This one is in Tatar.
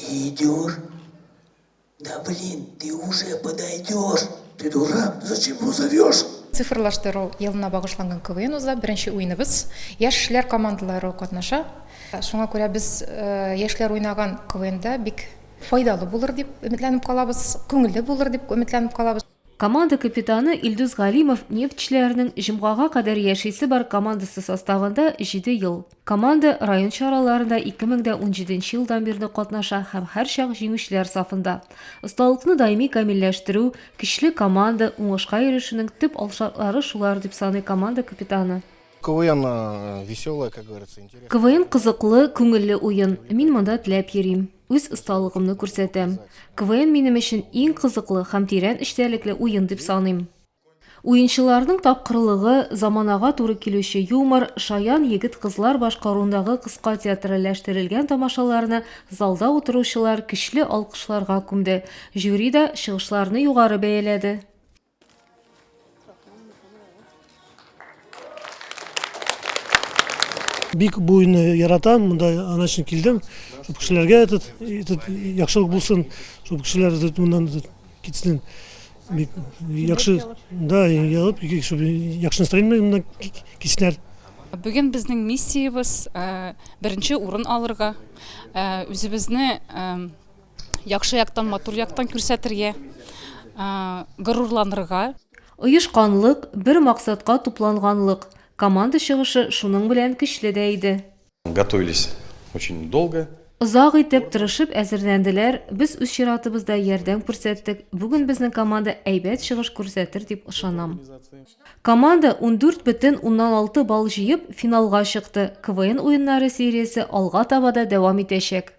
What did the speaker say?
идешь? Да блин, ты уже подойдешь. Ты дурак, зачем его зовешь? Цифрлаштыру елына багышланган КВН уза. Беренче уеныбыз. Яшьләр командалары катнаша. Шуңа күрә без яшьләр уйнаган КВНда бик файдалы булыр дип өметләнеп калабыз, күңелле булыр дип өметләнеп калабыз. Команда капитаны Илдус Галимов нефтьчеләрнең җомгага кадәр яшисе бар командасы составында җиде ел. Команда район чараларында 2017 елдан бирле катнаша һәм һәрчак җиңүчеләр сафында. Осталыкны даими камилләштерү, көчле команда, уңышка ирешүнең төп алшартлары шулар, дип саный команда капитаны. КВН веселая, как говорится, интересная. КВН кызыклы, күңелле уен. Мин монда теләп йөрим. Үз осталыгымны күрсәтәм. КВН минем өчен иң кызыклы һәм тирән эчтәлекле уен дип саныйм. Уенчыларның тапкырлыгы, заманага туры килүче юмор, шаян егет-кызлар башкаруындагы кыска театральләштерелгән тамашаларны залда утыручылар көчле алкышларга күмде. Жюри да чыгышларны югары бәяләде. Бик бу уенны яратам, монда ана өчен килдем. Чтобы кешеләргә этот, этот яхшылык булсын, чтобы кешеләр этот моннан этот китсен. Бик яхшы, да, ялып, чтобы яхшы настроение белән моннан китсеннәр. Бүген безнең миссиябез э, беренче урын алырга, э, үзебезне э, яхшы яктан, матур яктан күрсәтергә, горурланырга. Оешканлык, бер максатка тупланганлык. Команда чыгышы шуның белән көчле дә иде. Готовились очень долго. Озак итеп, тырышып әзерләнделәр, без үз чиратыбызда ярдәм күрсәттек, бүген безнең команда әйбәт чыгыш күрсәтер дип ышанам. Команда 14,6 балл җыеп, финалга чыкты. КВН уеннары сериясе алга таба да дәвам итәчәк.